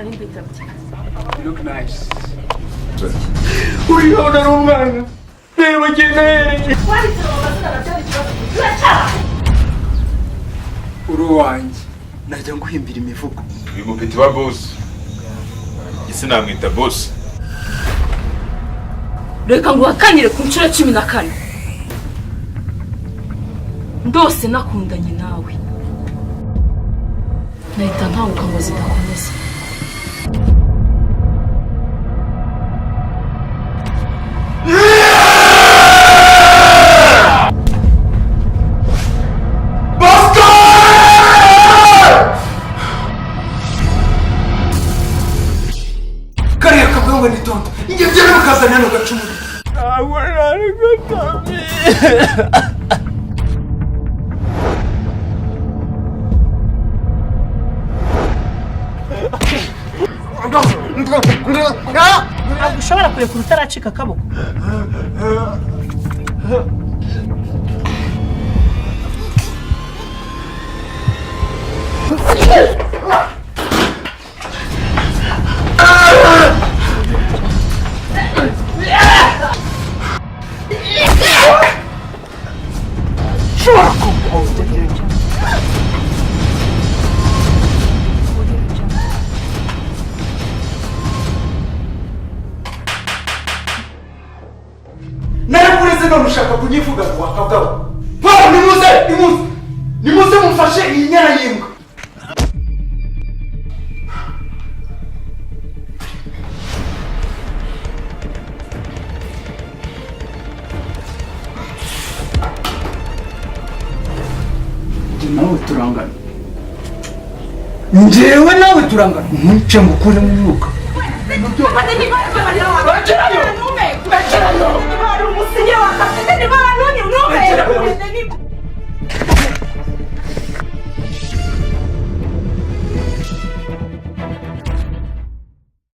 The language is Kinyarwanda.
Nari mbitabye. You look nice. Urabona ari umwana, reba agenda ahereye. Wanditse mu mazina, nabyo ni ikibazo, turacyara. Uri uwanjye, najya nguhimbira imivugo. Uyu mupeti wa boss, ese namwita boss? Reka nguhakanire ku nshuro ya 14, ndose nakundanye nawe nahita nkanguka ngo zidakomeza. Kariya kabwa ngo ni tonto, njye byari mukazana hano gacumura. Ntabwo nari gutamye. Ntabwo ushobora kurekura utaracika akaboko. Narakureze none ushaka kunyivuga ngo wakabwawe. Paul, nimuze, nimuze, nimuze mumfashe iyi nyana y'imbwa. Njye nawe turangana, njyewe nawe turangana, ntuce ngo ukuremo umwuka.